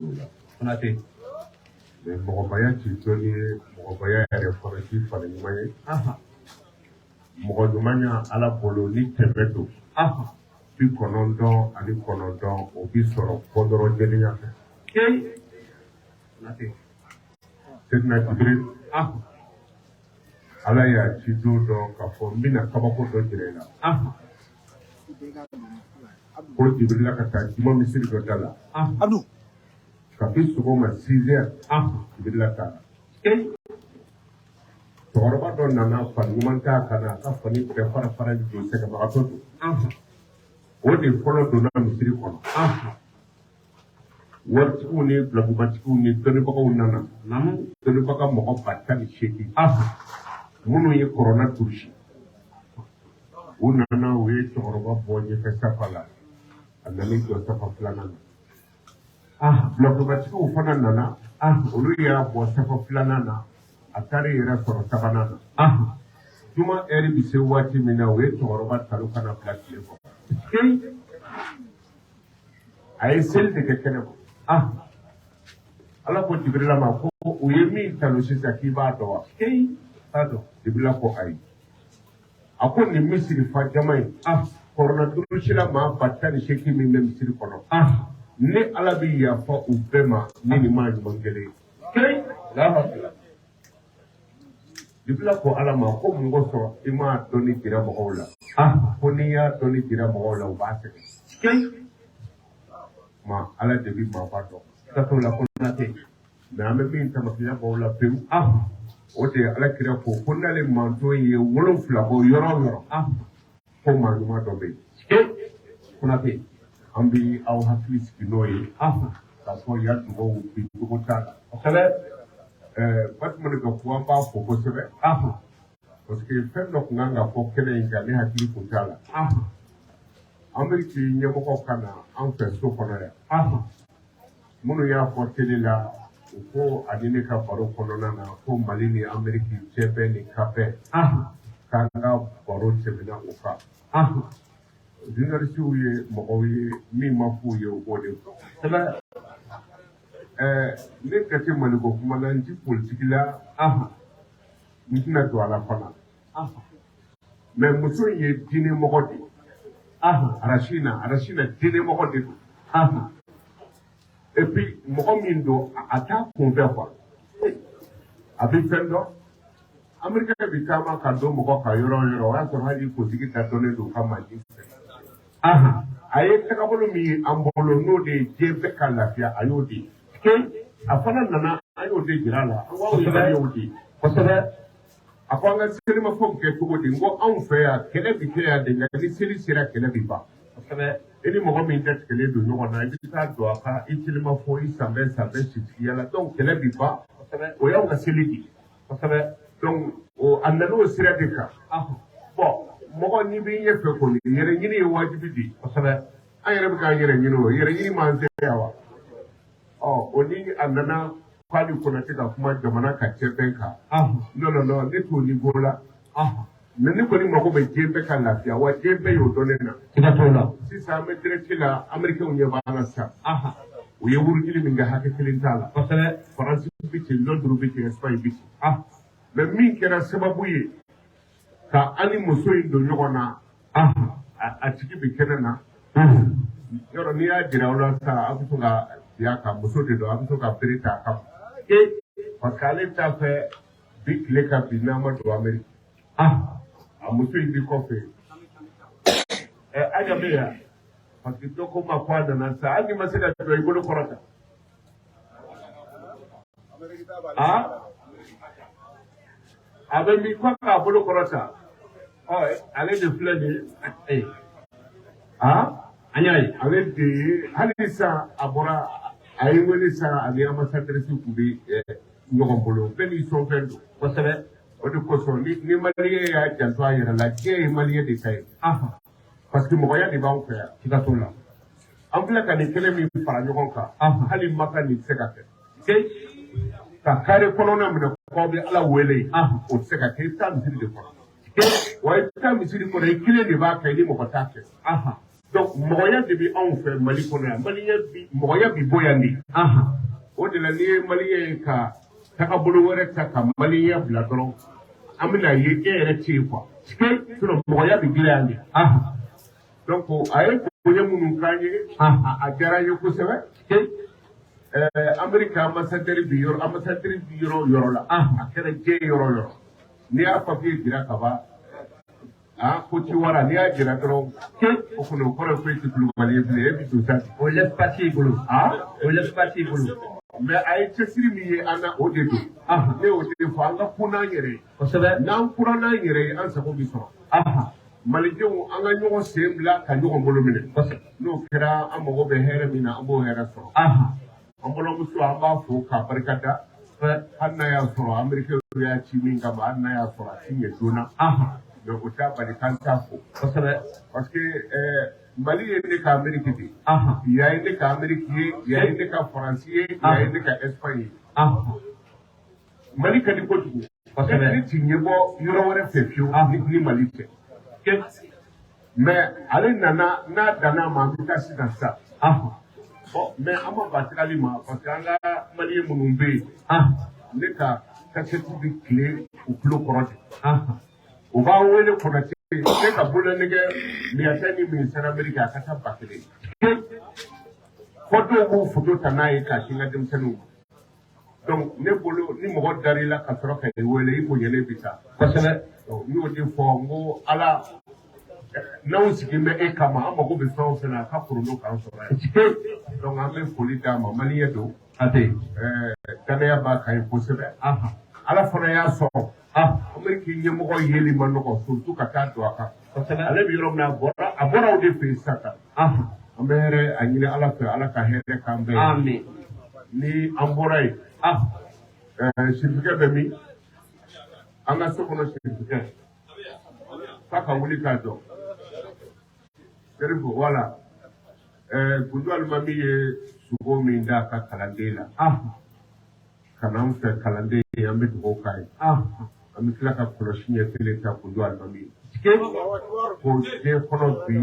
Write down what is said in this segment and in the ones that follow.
La. Konate. Mais mɔgɔbaya ti dɔnni ye, mɔgɔbaya yɛrɛ fana ti fari ɲuman ye. Mɔgɔ ɲumanya Ala bolo ni tɛmɛ don, 99, o bi sɔrɔ kɔdɔrɔ jɛlenya fɛ. Konate. Seydina Jibril, Ala y'a ci don dɔ k'a fɔ n bɛna kabako dɔ jira i la. Ko Jibrila ka taa juma misiri dɔ da la. Abdou. Kabi sɔgɔma 6 heures, Jibrila taara. Cɛkɔrɔba dɔ nana, fani ɲuman t'a kan na, a ka fani bɛɛ fara fara don, sɛgɛnbagatɔ don. O de fɔlɔ donna misiri kɔnɔ. Waritigiw ni dulɔkibatigiw ni dɔnnibagaw nana. Dɔnnibaga mɔgɔ 18,000. Minnu ye kɔrɔna durusi. U nana, u ye cɛkɔrɔba bɔ ɲɛfɛ safa la. A nana i jɔ safa filanan na. Dulɔkibatigiw fana nana. Olu y'a bɔ safa filanan na. A taara i yɛrɛ sɔrɔ sabanan na. Juma ɛri bɛ se waati min na, u ye cɛkɔrɔba talo ka na bila tile kɔrɔ. A ye seli de kɛ kɛnɛ ma. Ala ko Jibirila ma ko u ye min talo sisan, k'i b'a dɔn wa? Jibirila ko ayi. A ko nin misiri fa jama in, kɔrɔna durusila maa 18,000 min bɛ misiri kɔnɔ, ne Ala bɛ yafa u bɛɛ ma ni nin maa ɲuman kelen ye. Jibirila ko Ala ma ko mun kosɔn i m'a dɔnni jira mɔgɔw la? Ko n'i y'a dɔnni jira mɔgɔw la, u b'a sɛgɛn. Ma Ala de bɛ maaba dɔn. Siga t'o la, Konate. Mais an bɛ min tamasiya b'aw la pewu, o de ye Ala kira ko ko n'ale manton ye 7 bɔ yɔrɔ o yɔrɔ, ko maa ɲuman dɔ bɛ yen. Konate. An bɛ aw hakili sigi n'o ye k'a fɔ yan dugawu bi cogo t'a la. Batumani ka fɔ, an b'a fo kosɛbɛ parce que fɛn dɔ tun kan ka fɔ kɛnɛ in kan, ne hakili tun t'a la. Ameriki ɲɛmɔgɔ ka na an fɛ so kɔnɔ yan. Minnu y'a fɔ télé la, u ko ani ne ka baro kɔnɔna na ko Mali ni Ameriki cɛ bɛɛ ni ka bɛɛ k'an ka baro tɛmɛna o kan. Journalistes ye mɔgɔw ye, min ma f'u ye, u b'o de fɔ. Ne Kate Maliko kuma na, n ti politique la, n tɛna don a la fana. Mais muso in ye diinɛmɔgɔ de ye. Arasina, Arasina diinɛmɔgɔ de don. Et puis mɔgɔ min don, a t'a kun fɛ quoi. A bɛ fɛn dɔn. Américain bɛ taama ka don mɔgɔ kan yɔrɔ o yɔrɔ, o y'a sɔrɔ hali kuntigi da dɔnnen don ka mansin fɛ. A ye tagabolo min ye an bolo, n'o de ye diɲɛ bɛɛ ka lafiya, a y'o de ye. A fana nana, an y'o de jira a la. An ko anw ye maliyɛnw de ye. A ko an ka selimafɛnw kɛ cogo di? N ko anw fɛ yan, kɛlɛ bɛ kɛ yan de, nka ni seli sera, kɛlɛ bɛ ban. I ni mɔgɔ min datigɛlen don ɲɔgɔn na, i bɛ taa don a ka i telima fɔ i sanbɛ sanbɛ sitigiya la, donc kɛlɛ bɛ ban. O y'anw ka seli de ye. Donc o a nana o sira de kan. Bon, mɔgɔ n'i b'i ɲɛfɛ kɔni, yɛrɛ ɲini ye wajibi de ye. An yɛrɛ bɛ k'an yɛrɛ ɲini, o yɛrɛ ɲini m'an se yan wa? Ɔ, o ni a nana k'ale Konate ka kuma jamana ka cɛbɛn kan. Non, non, non, ne t'o niveau la. Mais ne kɔni mago bɛ diɲɛ bɛɛ ka lafiya wa, diɲɛ bɛɛ y'o dɔn ne na. Siga t'o la. Sisan an bɛ direct la, Américains ɲɛ b'an na sisan. U ye wurudili min kɛ, hakɛ kelen t'a la. Faransi bɛ ten, Londres bɛ ten, Espagne bɛ ten. Mais min kɛra sababu ye ka an ni muso in don ɲɔgɔn na, a tigi bɛ kɛnɛ na. Yɔrɔ n'i y'a jira aw la sisan, aw bɛ to ka bin a kan, muso de don, a bɛ to ka bere ta a kama. Parce que ale t'a fɛ bi tile ka bin n'a ma don Amérique. A muso in bi kɔfɛ. Ɛ, Aja bɛ yan. Parce que dɔ ko ma ko a nana sisan, hali n'i ma se ka jɔ, i bolo kɔrɔta. A bɛ min ko k'a bolo kɔrɔta. Ɔ, ale de filɛ nin ye. An y'a ye. Ale de ye hali sisan a bɔra, a ye n wele sisan, ani ambassadrice tun bɛ ɲɔgɔn bolo. Bɛɛ n'i sɔn fɛn don. O de kosɔn ni maliyɛn y'a janto a yɛrɛ la, diɲɛ ye maliyɛn de ta ye. Parce que mɔgɔya de b'anw fɛ yan. Siga t'o la. An filɛ ka nin kɛnɛ min fara ɲɔgɔn kan, hali Maka nin tɛ se ka kɛ. Ka kare kɔnɔna minɛ k'aw bɛ Ala wele, o tɛ se ka kɛ. I bɛ taa misiri de kɔnɔ. Wa i bɛ taa misiri kɔnɔ, i kelen de b'a kɛ, i ni mɔgɔ t'a kɛ. Donc mɔgɔya de bɛ anw fɛ Mali kɔnɔ yan. Maliyɛn bi mɔgɔya bi bɔ yan de. O de la n'i ye maliyɛn ye ka tagabolo wɛrɛ ta ka maliyɛnya bila dɔrɔn, an bɛna ye e yɛrɛ tɛ yen quoi. Sinon mɔgɔya bɛ dilan yan de. Donc a ye bonya minnu k'an ye, a diyara n ye kosɛbɛ. Ameriki ambassadeur bi yɔrɔ, ambassadeur bi yɔrɔ o yɔrɔ la, a kɛra diɲɛ yɔrɔ o yɔrɔ, n'i y'a papier jira ka ban, ah, ko ci wara, n'i y'a jira dɔrɔn, o kɔni o kɔrɔ ye ko e tɛ kulubali ye bilen, e bɛ don sa. O laisse passer i bolo. Ah. O laisse passer i bolo. Mais a ye cɛsiri min ye an na, o de don. Ne y'o de fɔ, an ka kun n'an yɛrɛ ye. N'an kunna n'an yɛrɛ ye, an sago bɛ sɔrɔ. Malidenw, an ka ɲɔgɔn sen bila ka ɲɔgɔn bolo minɛ. N'o kɛra, an mago bɛ hɛrɛ min na, an b'o hɛrɛ sɔrɔ. An balimamuso, an b'a fo k'a barika da. Hali n'a y'a sɔrɔ Amerikɛnw y'a ci min kama, hali n'a y'a sɔrɔ a ti ɲɛ joona, mais o t'a bali k'an t'a fo. Parce que Mali ye ne ka Ameriki de ye. Yan ye ne ka Ameriki ye, yan ye ne ka Faransi ye, yan ye ne ka Espagne ye. Mali ka di kojugu. Ne ti ɲɛbɔ yɔrɔ wɛrɛ fɛ fiyewu ni Mali tɛ. Mais ale nana n'a danna ma, an bɛ taa sisan sisan. Bon, mais an ma ban tagali ma, parce que an ka maliyɛn minnu bɛ yen, ne ka kasɛti bɛ tile u tulo kɔrɔ de. U b'an wele Konate, ne ka bololanɛgɛ miyata ni min sera Ameriki, a ka taa 1000. Fɔ dɔw b'u foto ta n'a ye k'a ci n ka denmisɛnninw ma. Donc ne bolo, ni mɔgɔ dar'i la ka sɔrɔ ka i wele, i bonyalen bi taa. Donc n y'o de fɔ, n ko Ala, n'anw sigilen bɛ e kama, an mago bɛ fɛn o fɛn na, a ka korono k'an sɔrɔ yan. Donc an bɛ foli d'a ma, maliyɛn don. Danaya b'a kan ye kosɛbɛ. Ala fana y'a sɔrɔ. Ameriki ɲɛmɔgɔ yeli ma nɔgɔ, surtout ka taa don a kan. Ale bɛ yɔrɔ min na, a bɔra o de fɛ yen sisan tan. An bɛ hɛrɛ a ɲini Ala fɛ, Ala ka hɛrɛ k'an bɛɛ ye. Ni an bɔra yen, sirifikɛ bɛ min? An ka so kɔnɔ sirifikɛ, k'a ka wuli k'a jɔ. Serifu, wala. Gundo Alimami ye sogo min d'a ka kalanden la, ka na an fɛ kalanden ye, an bɛ dugawu k'a ye. An bɛ tila ka kɔlɔsi ɲɛ kelen ta Gundo Alimami ye. Ko diɲɛ kɔnɔ bi,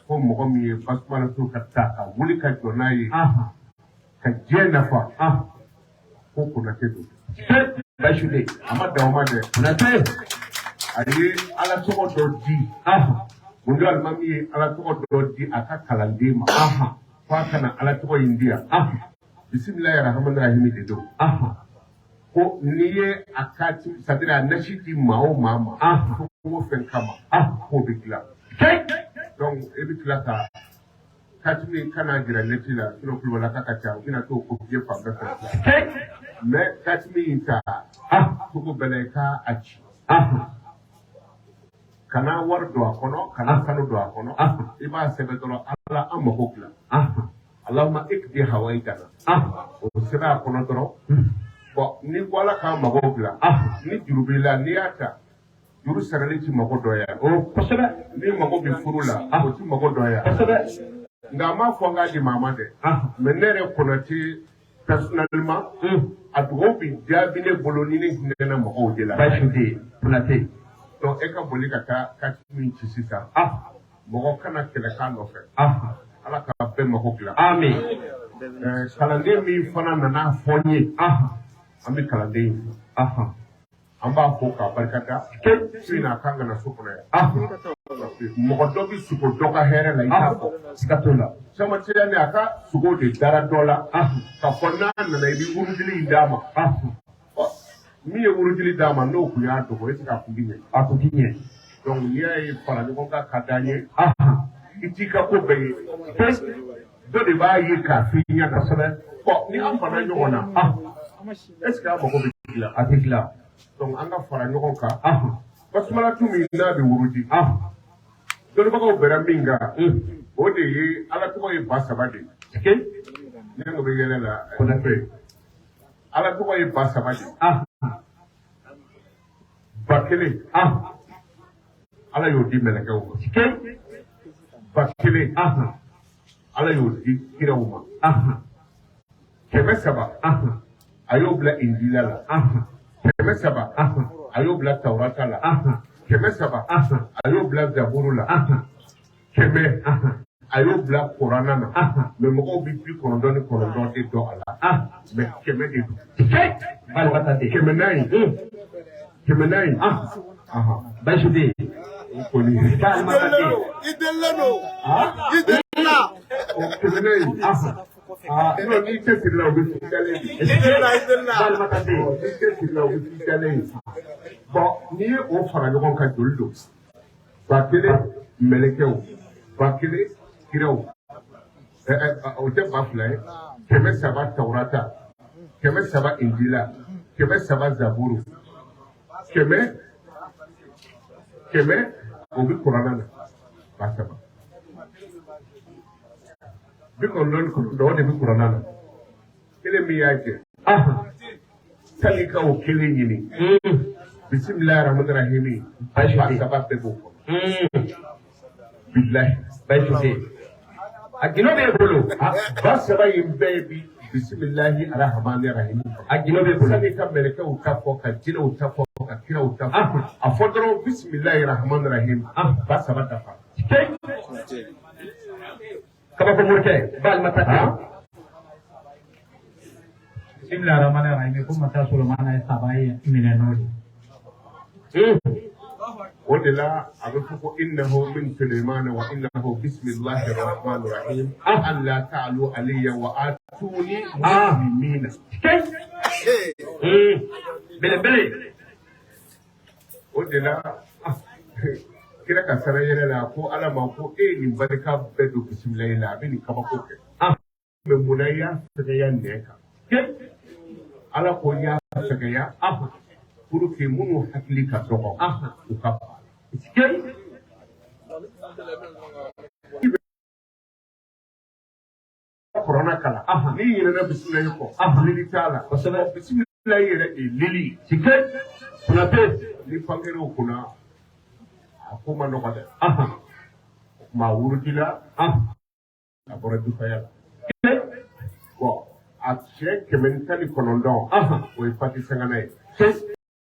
ko mɔgɔ min ye basumalato ka ta ka wuli ka jɔ n'a ye, ka diɲɛ nafa, ko Konate don. Basu de. A ma dan o ma dɛ. Konate. A ye Ala tɔgɔ dɔ di. Gundo Alimami ye Ala tɔgɔ dɔ di a ka kalanden ma. K'a kana Ala tɔgɔ in di yan. Bisimilahi rahmani rahimi de don. Ko n'i ye a ka ci, c'est à dire a nasi di maa o maa ma, fɛn o fɛn kama, k'o bɛ dilan. Donc e bɛ tila ka katimi kana jira neti la, sinon kulubalaka ka ca, u bɛna t'o copier fan bɛɛ fɛ. Mais katimi in ta cogo bɛɛ la, i ka a ci. Kana wari don a kɔnɔ, kana sanu don a kɔnɔ. I b'a sɛbɛn dɔrɔn, Ala an mago dilan. Allahumma ikdi hawaijana. O sɛbɛn a kɔnɔ dɔrɔn. Bon, ni ko Ala k'an mago dilan, ni juru b'i la, n'i y'a ta, juru sarali ti mago dɔ ye. O kosɛbɛ. Ni mago bɛ furu la, o ti mago dɔ ye. Nka a m'a fɔ n k'a di maa ma dɛ. Mais ne yɛrɛ Konate personnellement, a dugawu bi jaabi ne bolo ni ne hinɛna mɔgɔw de la. Basu de Konate. Donc e ka boli ka taa kati min ci sisan, mɔgɔ kana kɛlɛ k'a nɔfɛ. Ala ka bɛɛ mago dilan. Amin. Kalanden min fana nana fɔ n ye, an bɛ kalanden in fo. An b'a fo k'a barikada. Su in na, a kan ka na so kɔnɔ yan. Parce que mɔgɔ dɔ bɛ sogo dɔ ka hɛrɛ la, i t'a fɔ. Siga t'o la. Caman tɛ ne a ka sogo de dara dɔ la. K'a fɔ n'a nana, i bɛ wurudili in d'a ma. Ɔ, min ye wurudili d'a ma, n'o kun y'a dogo, est ce que a kun bɛ ɲɛ? A kun ti ɲɛ. Donc n'i y'a ye fara ɲɔgɔn kan ka d'an ye, i t'i ka ko bɛɛ ye. Dɔ de b'a ye k'a f'i ɲɛna. Bon, ni an fara ɲɔgɔn na, est ce que an mago bɛ dilan? A tɛ dilan. Donc an ka fara ɲɔgɔn kan. Basumalatu min n'a bɛ wurudi, dɔnnibagaw bɛnna min kan, o de ye Ala tɔgɔ ye 3000 de ye. Ne ko bɛ yɛlɛ la. Konate. Ala tɔgɔ ye 3000 de ye. 1000, Ala y'o di mɛlɛkɛw ma. 1000, Ala y'o di kiraw ma. 300, a y'o bila Injila la. 300, a y'o bila Tawurata la. 300, a y'o bila Zaburu la. 100. A y'o bila kuranna na, mais mɔgɔw bɛ 99 de dɔn a la, mais 100 de don. 100 n'a ye, 100 n'a ye. Bayisu den. O kɔni. I delilen don. I delila. O 100 n'a ye. Non, n'i cɛsirila, o bɛ f'i dalen ye. I delila, i delila. N'i cɛsirila, o bɛ f'i dalen ye. Bon, n'i ye o fara ɲɔgɔn kan, joli don? 1000 mɛlɛkɛw, 1000 kiraw, o tɛ 2000 ye. 300 tawurata, 300 injila, 300 zaburu, 100 100, o bɛ kuranna na. 3000, 99, o de bɛ kuranna na. Kelen min y'a jɛ, sani ka o kelen ɲini, bisimilahi rahmani rahimi 3000 bɛɛ b'o kɔnɔ, bilahi. Bayisu den. A gindo b'e bolo. 3000 in bɛɛ bi bisimilahi rahmani rahimi. A gindo b'e bolo. Sani ka mɛlɛkɛw ta fɔ, ka jinɛw ta fɔ, ka kiraw ta fɔ, a fɔ dɔrɔn bisimilahi rahmani rahim, 3000 dafa. Kabako morikɛ, balimata tɛ. Bisimilahi rahmani rahim, ko masa Solomana ye saba ye minɛ n'o ye. O de la a bɛ fɔ ko innahu min Sulemana wa innahu bisimilahi rahmani rahim an la ta'alu alayya wa atuni muslimina. Belebele. O de la kira ka sara yɛlɛ la ko Ala ma ko e ye nin barika bɛɛ don bisimilahi la, a bɛ nin kabako kɛ. Mais munna i y'a fɛgɛya nɛn kan? Ala ko n y'a fɛgɛya pour que minnu hakili ka dɔgɔ, u ka ban. I bɛ kuranna kalan, n'i ɲinɛna bisimilahi kɔ, lili t'a la. Kosɛbɛ. Bisimilahi yɛrɛ de ye lili ye. Sike. Konate. Ni pankɛrɛ o kunna, a ko ma nɔgɔ dɛ. O tuma a wurudila, a bɔra dufaya la. Bon, a siɲɛ 119, o ye fati sangana ye.